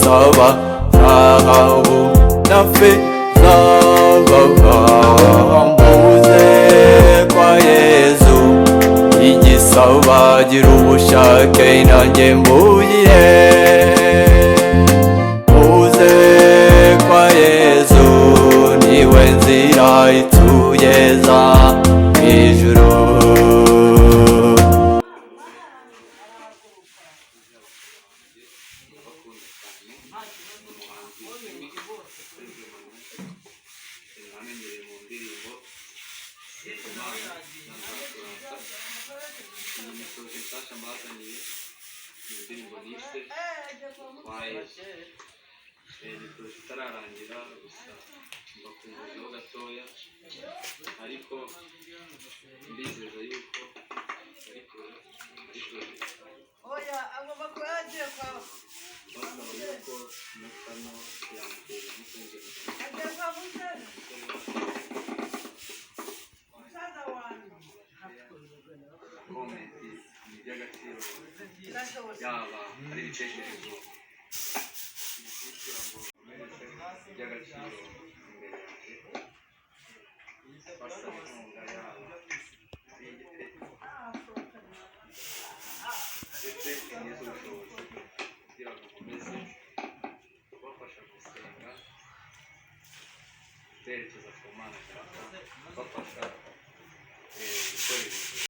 Igisaba zahabu na feza. Muze kwa Yezu. Igisaba gira ubushake, nanjye mbugire. Muze kwa Yezu, niwe nzira itugeza ijuru. Ndabakunda cyane. Umuhanzi Jimmy Serge mwamenyereye mu ndirimbo Imana na Nzakuransa. Iyi ni projet nshyashya mbazaniye, ni indirimbo nise Kwa Yesu. Ni projet itararangira, gusa mbakumbujeho gatoya, ariko ndizeza yuko ari projet Oya, agomba kuba yagiye kwa basaba yuko ino channel ya mbere mukunze agiye kwa Museni, musaza wanjye. Comment ni iby'agaciro, Birashobotse. yaba ari ibitekerezo kugira ngo nkomeze iby'agaciro imbere yanjye, basaba inkunga yaba ari igitekerezo ndetse n'iz'ubushobozi, kugira ngo nkomeze kubafasha gusenga berekeza ku Mana Data, bafasha gukorera ijuru.